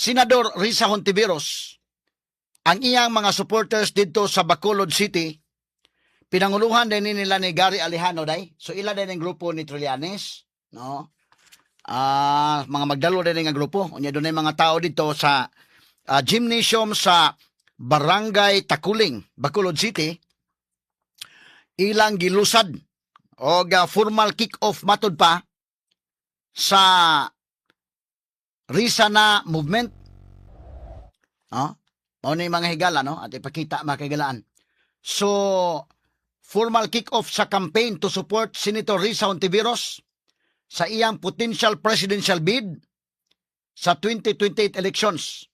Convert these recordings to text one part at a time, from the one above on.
Senador Risa Hontiveros ang iyang mga supporters didto sa Bacolod City. Pinanguluhan din ni nila ni Gary Alejano day. So ila din ang grupo ni Trillanes, no? Ah, mga magdalo din nga grupo. Unya dunay mga tao dito sa gymnasium sa Barangay Taculing, Bacolod City. Ilang gilusad og formal kick-off matud pa sa Risa na movement. No? Mao ni, mga higala, no? At ipakita, mga kahigalaan. So, formal kick-off sa campaign to support Senator Risa Hontiveros sa iyang potential presidential bid sa 2028 elections.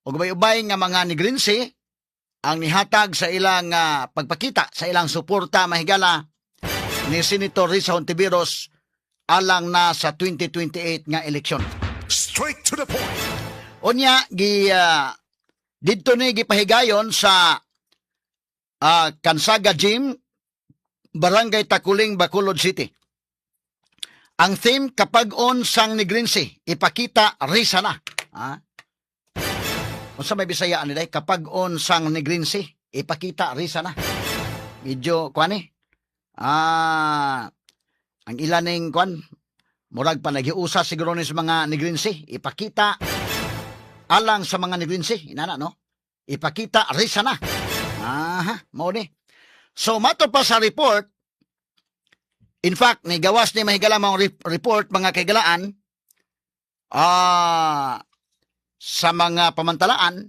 Ug ubay-ubay nga mga Negrense ang nihatag sa ilang pagpakita sa ilang suporta, mahigala, ni Senator Risa Hontiveros alang na sa 2028 nga eleksyon. Straight to the point. Unya gi didto ni gipahigayon sa Kansaga Gym, Barangay Taculing, Bacolod City. Ang theme, "Kapag-on sang Negrense, ipakita Risa na." Ha? Unsa may Bisaya ani day? "Kapag-on sang Negrense, ipakita Risa na." Medyo kuan eh. Ang ilan ning kuan murag pa naghiusa siguro ni sa mga Negrense, ipakita alang sa mga Negrense, inana, no? Ipakita Risa na. Aha, mao ni. So mato pa sa report, in fact, ni gawas ni mahigala mga report, mga kaigalaan, sa mga pamantalaan,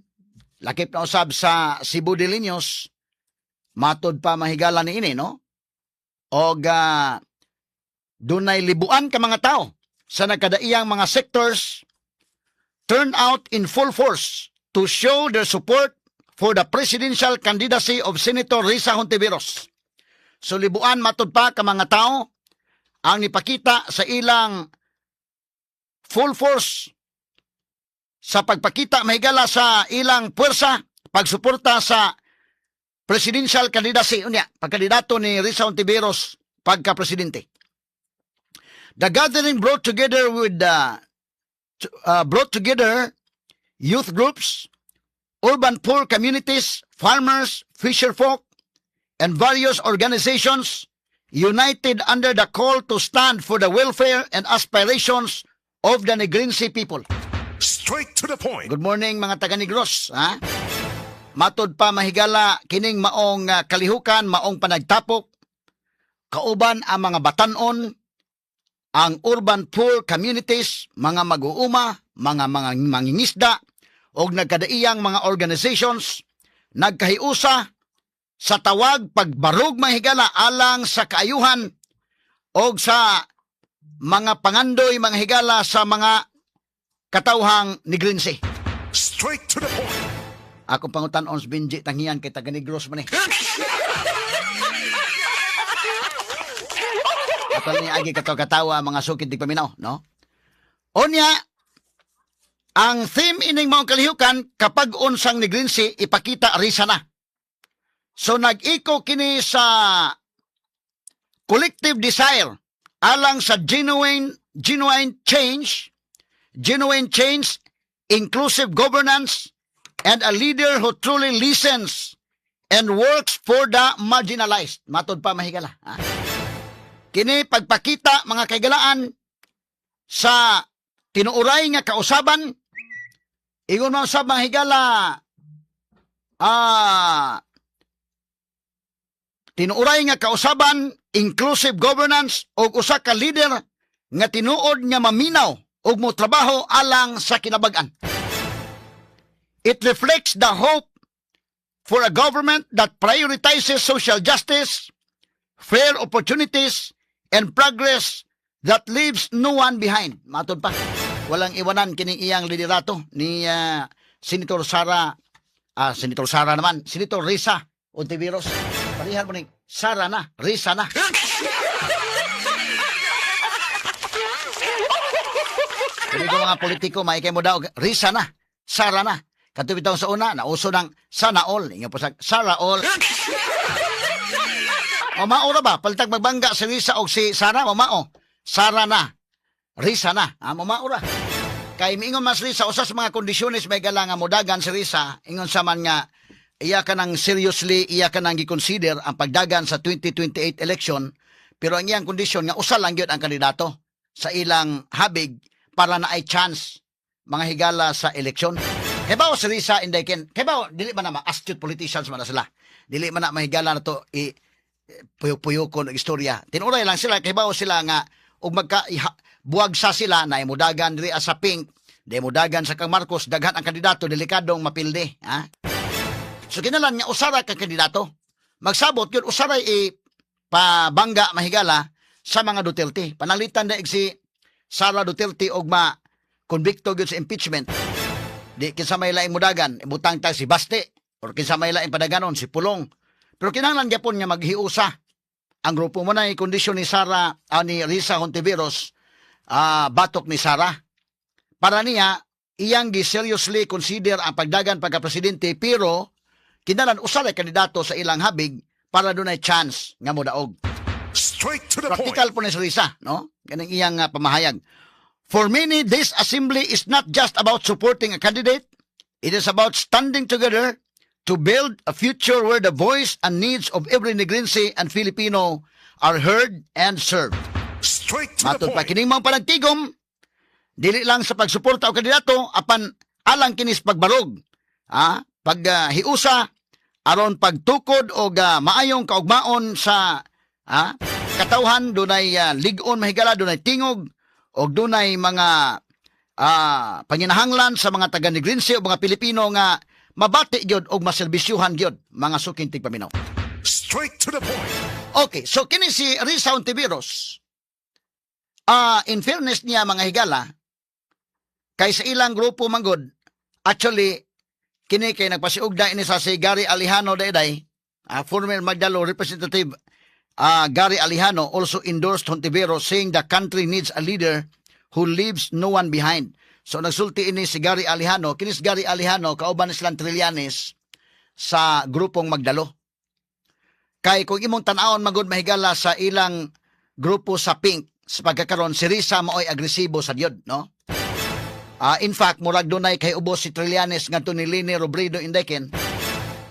lakip na usab sa Cebu Daily News, matod pa, mahigala, ni ini, no? Og dunay libuan ka mga tao sa nagkadaiyang mga sectors turn out in full force to show their support for the presidential candidacy of Senator Risa Hontiveros. So libuan matud pa ka mga tao ang nipakita sa ilang full force sa pagpakita, mahigala, sa ilang puwersa pagsuporta sa presidential candidacy, unya pagkandidato ni Risa Hontiveros pagka-presidente. The gathering brought together youth groups, urban poor communities, farmers, fisherfolk, and various organizations united under the call to stand for the welfare and aspirations of the Negrense people. Straight to the point. Good morning, mga taga Negros, ha? Matod pa, mahigala, kining maong kalihukan, maong panagtapok kauban ang mga batanon, ang urban poor communities, mga mag-uuma, mga mangingisda og nagkadaiyang mga organizations nagkahiusa sa tawag pagbarog, mahigala, alang sa kaayuhan og sa mga pangandoy, mga higala, sa mga katawhang Negrense. Straight to the point. Akong pangutan-on si Benji Tanghian kay taga Negros man eh. Ato ni agi katawa, mga sukid tigpaminaw, no? Unya, ang theme ining maong kalihukan, "Kapag unsang Negrense, ipakita Risa na." So nag-iko kini sa collective desire alang sa genuine change, inclusive governance, and a leader who truly listens and works for the marginalized. Matod pa, mahigala. Ha? Kini pagpakita, mga kaigalaan, sa tinuuray nga kausaban, ingon man sa mga higala, tinuuray nga kausaban, inclusive governance ug usa ka leader nga tinuod nga maminaw ug motrabaho alang sa kinabag-an. It reflects the hope for a government that prioritizes social justice, fair opportunities, and progress that leaves no one behind. Matod pa, walang iwanan kining iyang liderato ni Senator Sara, Senator Sara naman, Senator Risa Hontiveros. Parihan mo ni Sara na, Risa na. Kini ko mga politiko, maikay mo daw, Risa na, Sara na. Kato bitaw sa una, nauso ng sana all. Ingon po sa Sara all. O mao ra ba? Palitag magbangga si Risa o si Sara, o mao. Sara na. Risa na. Ah, mao ra. Kay miingon man si Risa, usa sa mga kondisyones, mga higala, nga modagan si Risa, ingon sa man nga iya ka nang seriously, iya ka nang gi-consider ang pagdagan sa 2028 election, pero ang iyang kondisyon nga usa lang gyud ang kandidato sa ilang habig para naay chance, mga higala, sa eleksyon. Kay bawo si Risa, inday ken, kay bawo dili man na ma-astute politicians man na sila. Dili man na, mahigala, na to i puyok-puyokon og istorya. Tinuray lang sila, kay bawo sila nga ug magka buwag sa sila na imudagan diri sa pink, di mudagan sa kang Marcos, daghan ang kandidato, delikadong mapildi, ha? So kinalan nga usara ka kandidato. Magsabot yun usaray i pabangga, mahigala, sa mga Duterte. Panalitan na si Sara Duterte og ma konbikto gyud sa impeachment. Di kinsa may laing mudagan, ibutang ta si Baste or kinsa may laing padaganon si Pulong. Pero kinahanglan gyapon nga maghiusa ang grupo mo na kondisyon ni Sara, ni Risa Hontiveros, batok ni Sara. Para niya, iyang gi-seriously consider ang pagdagan pagka-presidente, pero kinahanglan usa ra kandidato sa ilang habig para dunay chance nga modaog. Straight to the point. Practical po ni si Risa, no? Ganing iyang pamahayag. "For many, this assembly is not just about supporting a candidate. It is about standing together to build a future where the voice and needs of every Negrense and Filipino are heard and served." Straight to the Matod pa point. Kining mga panagtigom, dili lang sa pagsuporta og kandidato apan alang kinis pagbarog, pag hiusa aron pagtukod og maayong kaugmaon sa katawhan, dunay lig-on, mahigala, dunay tingog og dunay mga panginahanglan sa mga taga Negrense o mga Pilipino nga mabati gyud og maserbisyuhan gyud, mga suking tigpaminaw. Straight to the point. Okay, so kini si Risa Hontiveros. In fairness niya, mga higala, kay sa ilang grupo manggod, actually kini kay nagpasiugda ini sa si Gary Alejano dayday, former Magdalo Representative Gary Alejano also endorsed Hontiveros, saying the country needs a leader who leaves no one behind. So nagsulti ini si Gary Alejano, kini si Gary Alejano kauban ni silang Trillanes sa grupong Magdalo. Kay kung imong tan-awon magud, mahigala, sa ilang grupo sa Pink sa pagkakaron, si Risa maoy agresibo sa diod, no? In fact, murag dunay kay ubos si Trillanes ngadto ni Leni Robredo, indeken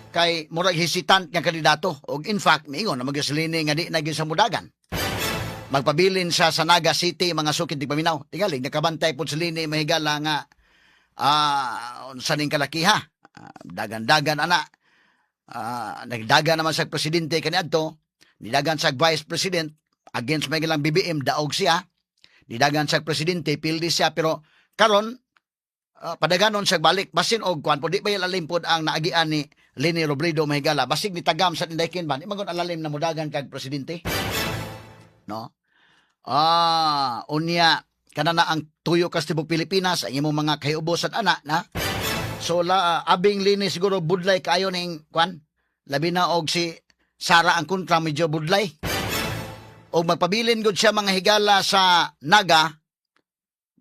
kay murag hesitant nga kandidato. Og in fact, miingon na magyud si Leni nga di na gyud sa mudagan. Magpabilin siya sa Naga City, mga sukid tigpaminaw. Tingali nakabantay pod si Leni, mahigala, nga unsa ning kalakiha. Dagan-dagan ana. Nagdagan naman sa presidente kaniadto, nidagan sa vice president against may ilang BBM, daog siya. Nidagan sa presidente, pildi siya, pero karon padaganon siya balik basin og kwan po, di ba alalim pod ang naagian ni Leni Robredo, mahigala, basig ni tagam sa tindaykin ba, di man gud alalim na mudagan kag presidente, no? Unya kana na ang tuyo kas tibok Pilipinas ang imong mga kayubos at ana na. So la abing Leni siguro budlay kaayo ning kwan, labi na og si Sara ang kontra, medyo budlay. Og magpabilin gud siya, mga higala, sa Naga,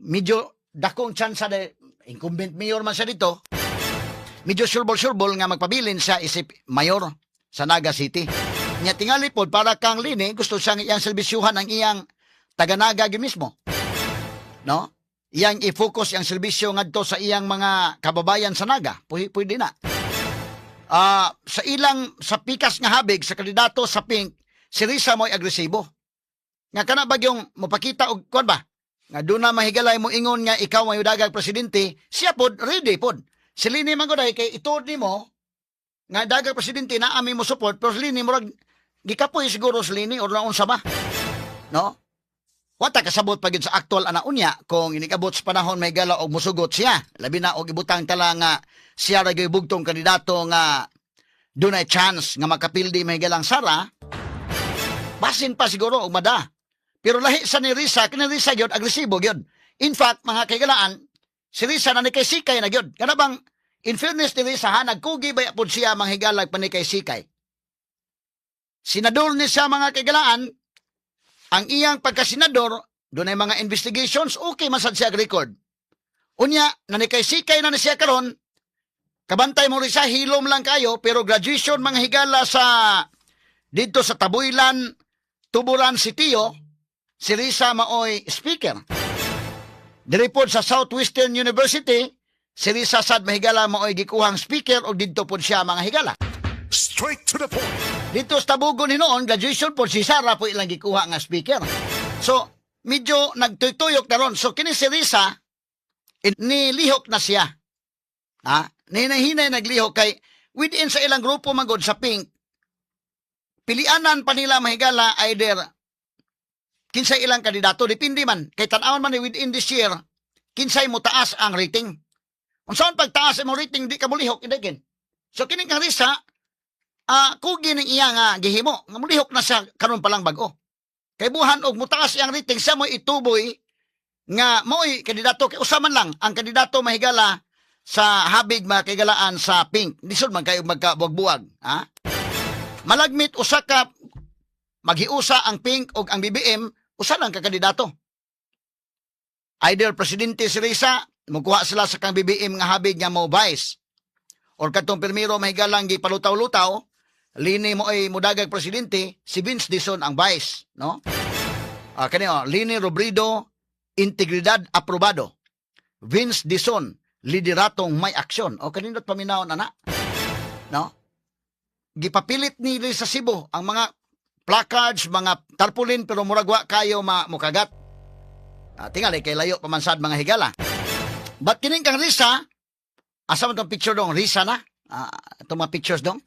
medyo dakong chance de incumbent mayor man siya dito. Medyo surbol-surbol nga magpabilin siya isip mayor sa Naga City. Nya tingali pod para kang Leni, gusto siyang iyang serbisyuhan ang iyang taga-Naga gyud mismo. No? Iyang i-focus ang serbisyo ngadto sa iyang mga kababayan sa Naga. Pwede na. Sa ilang sa pikas nga habig sa kandidato sa Pink, si Risa mo'y agresibo. Nga kana bagyong mopakita og kuan ba? Nga doon na mahigalay mo ingon nga ikaw may dagag presidente, siya pod ready pod. Si Leni man gud ay kay ituod nimo nga dagag presidente na ami mo support, pero si Leni murag gikapoy siguro si Leni or naunsa ba? No? Wata kasabot pa gyud sa actual ana unya kung inikabot sa panahon, may gala, og musugot siya. Labi na og ibutang tala nga siya ra gyud bugtong kandidato nga dunay chance nga makapildi, may galang Sara. Basin pa siguro og mada. Pero lahi sa ni Risa, kini Risa gyud agresibo gyud. In fact, mga kaigalaan, si Risa na ni kay sikay na gyud. Kana bang in fairness ni Risa ha, nagkugi ba pud siya manghigalag pa ni kay sikay. Senador ni siya, mga kaigalaan, ang iyang pagkasenador, dunay mga investigations, okay man sad siya record. Unya, nanikay sikay na ni siya karon, kabantay mo rin siya, hilom lang kayo, pero graduation, mga higala, sa dito sa Tabuilan, Tuburan Sitio, si Risa maoy speaker. Diri pod sa Southwestern University, si Risa sad, mahigala, mao'y gikuhang speaker og didto pod siya, mga higala. Straight to the point. Dito sa Tabogon hinuon, graduation po, si Sara po ilang gikuha nga speaker. So, medyo nagtuytuyok na ron. So, kini si Risa, nilihok na siya. Ha? Ninahinay naglihok kay within sa ilang grupo magod sa Pink, pilianan pa nila, mahigala, either kinsay ilang kandidato, depende man kay tan-awon man ni within this year kinsay mo taas ang rating. Unsaon pagtaas imong rating, di ka mulihok idagen. So kini kang Risa, kugi ning iya nga gihimo nga mulihok na siya karon pa lang bag-o. Kay buhan og mutaas iyang rating, siya mo'y ituboy nga mo'y kandidato kay usa man lang ang kandidato, mahigala, sa habig, mga kaigalaan, sa Pink. Lisod man kayo magkabuwag-buwag, ha? Malagmit usa ka maghiusa ang Pink og ang BBM, usa lang ka kandidato. Either presidente si Risa, mukuha sila sa kang BBM nga habig nga mo vice. Or katong pirmiro, mahigalang, gipalutaw-lutaw, Leni mo ay mudagag presidente, si Vince Dizon ang vice, no? Ah, kani oh, Leni Robredo, integridad aprobado. Vince Dizon, lideratong may aksyon. O kanindot paminawon ana. No? Gipapilit ni sa Cebu ang mga placards, mga tarpaulin, pero murag wa kayo ma mukagat. Tingali kay layo pamansad, mga higala. But kining kang Risa, asa man tong picture dong? Risa na? Itong mga pictures dong?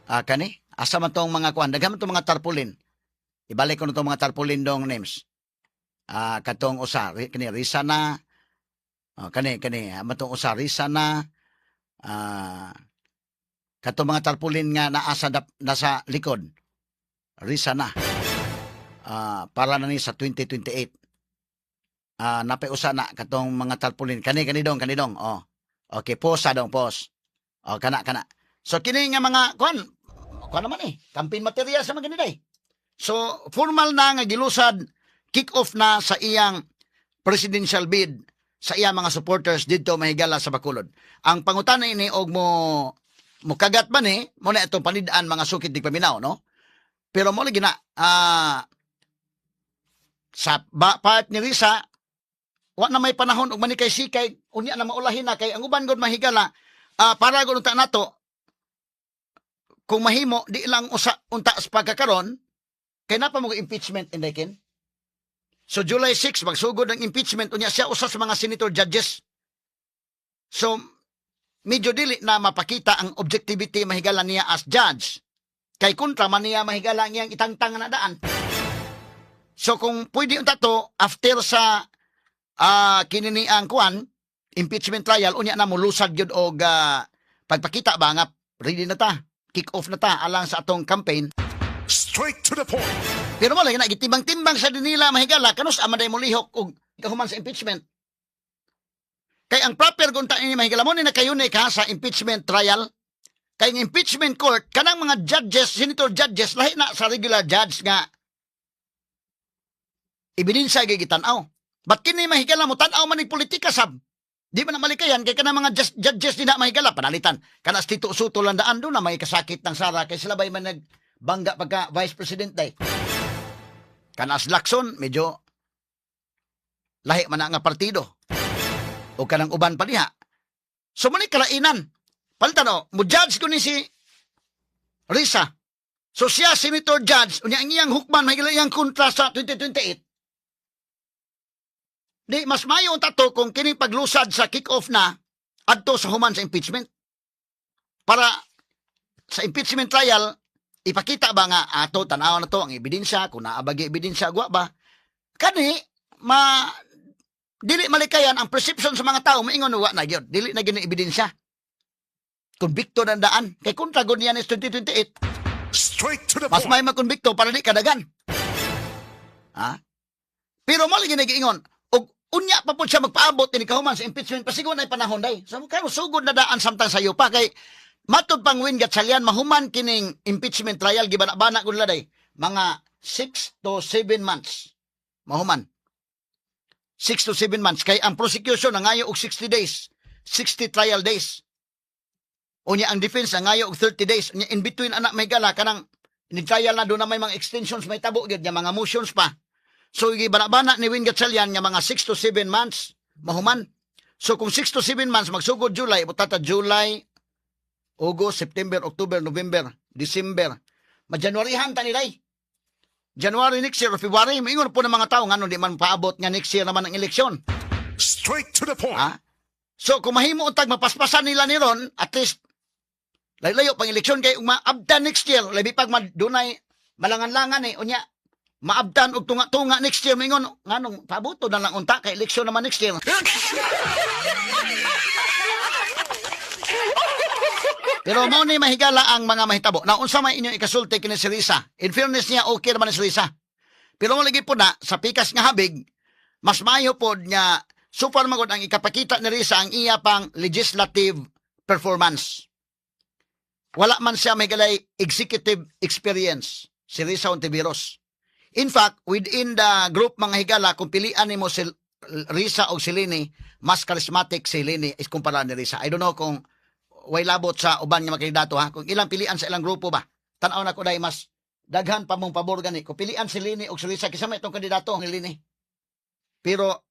Kani? Asa man tong mga kuan? Daghan man tong mga tarpaulin. Ibalik ko na tong mga tarpaulin dong names. Katong usa, kani Risa na. Oh, kani kani, man tong usa, Risa na. Katong mga tarpaulin nga naa sa nasa likod. Risa na. Para na ni sa 2028. Napay usa na katong mga tarpaulin. Kani kani dong, kani dong. Oh. Okay, pause dong, pause. Oh, kana kana. So kini nga mga kuan, kuan naman eh, campaign material sa mga gani. So formal na nga gilusad, kick off na sa iyang presidential bid sa iyang mga supporters didto, mahigala, sa Bacolod. Ang pangutana ini og mo mukagat ba ni mo na itong panidaan, mga sukit di paminaw, no? Pero mo lagi na sa part ni Risa, wa na may panahon og manikay sikay unya na maulahin na kay ang uban gud, mahigala, para gud unta nato kung mahimo di lang usa unta sa pagkakaron kay napa mo impeachment indekin. So July 6 magsugod ang impeachment, unya siya usa sa mga senator judges. So medyo dili na mapakita ang objectivity, mahigala, niya as judge kay kontra man niya, mahigala, ang iyang itangtang na daan. So kung pwede unta to after sa kini ni ang kuan impeachment trial, unya na mulusad gyud og pagpakita ba nga ready na ta, kick off na ta alang sa atong campaign. Straight to the point. Pero mo lang na gitimbang-timbang sa dinila, mahigala, kanus ama day molihok og kahuman sa impeachment. Kay ang proper kung ta ini, mahigala, mo ni nakayunay ka sa impeachment trial. Kay ang impeachment court, kanang mga judges, senator judges, lahi na sa regular judge nga ebidensya gitan-aw. But kini, mahigala, mo tan-aw man ning politika sab. Di man na malikayan kay kanang mga judges di na, mahigala, panalitan. Kana si Tito Sotto lang daan do na may kasakit ng Sara kay sila bay man nagbangga pagka vice president day. Kana si Lacson medyo lahi man na nga partido. O kanang uban pa diha. So mo ni kalainan. Palitan o, mo judge ko ni si Risa. So siya senator judge, unya ang iyang hukman may iyang kontra sa 2028. Di mas mayo ang tato kung kini paglusad sa kick-off na adto sa human sa impeachment. Para sa impeachment trial ipakita ba nga ato tan-aw na to ang ebidensya kung naabagi ebidensya gwa ba. Kani ma dili malikayan ang perception sa mga tao, maingon wa na gyud, dili na gyud ni ebidensya. Konbikto na daan kay kontra gud niya ni 2028. Straight to the Mas point. may makonbikto para di kadagan. Ha? Pero mo lagi nagiingon, og unya pa po siya magpaabot ini kahuman sa impeachment, pasigo na panahon day. So karon sugod na daan samtang sayo pa kay matod pang Win Gatchalian, mahuman kining impeachment trial, gibana-bana gud day mga 6 to 7 months. Mahuman. 6 to 7 months kay ang prosecution nangayo og 60 days, 60 trial days. Unya ang defense nangayo og 30 days. Unya in between anak may gala kanang ni trial na doon na may mga extensions, may tabo gyud nga mga motions pa. So gibana-bana ni Win Gatchalian nga mga 6 to 7 months mahuman. So kung 6 to 7 months, magsugod July, butata July, August, September, October, November, December. Ma-Januaryhan ta ni day. January next year or February, maingon po ng mga tao ngano di man paabot nga next year naman ang eleksyon. Straight to the point. Ha? So kung mahimo untag mapaspasan nila ni ron, at least layo pang eleksyon kay maabtan next year, labi pag madunay malangan-langan eh, unya maabtan og tunga-tunga next year, maingon nganong pabuto na lang unta kay eleksyon naman next year. Pero mao ni, mahigala, ang mga mahitabo. Na unsa may inyong ikasulti kini si Risa? In fairness niya, okay naman ni si Risa. Pero mo lagi po na sa pikas nga habig, mas maayo pod nga super magod ang ikapakita ni Risa ang iya pang legislative performance. Wala man siya may galay executive experience si Risa Hontiveros. In fact, within the group, mga higala, kung pilian nimo si Risa o si Leni, mas charismatic si Leni is kumpara ni Risa. I don't know kung way labot sa uban nga mga kandidato ha. Kung ilang pilian sa ilang grupo ba. Tan-aw na ko dahil mas daghan pa mong pabor gani. Kung pilian si Leni o si Risa, kisa may itong kandidato ni Leni. Pero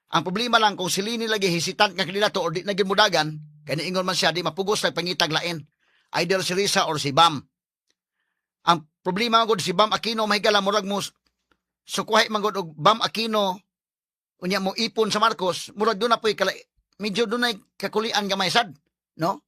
ang problema lang kung si Leni lagi hesitant nga kandidato or di na gyud mudagan, kay niingon man siya di mapugos nag pangitag lain. Either si Risa or si Bam. Ang problema gud si Bam Aquino, mahigala, murag mo sukuhay man gud og Bam Aquino unya mo ipon sa Marcos, murag doon na po'y kala, medyo doon ay kakulian gamay sad, no?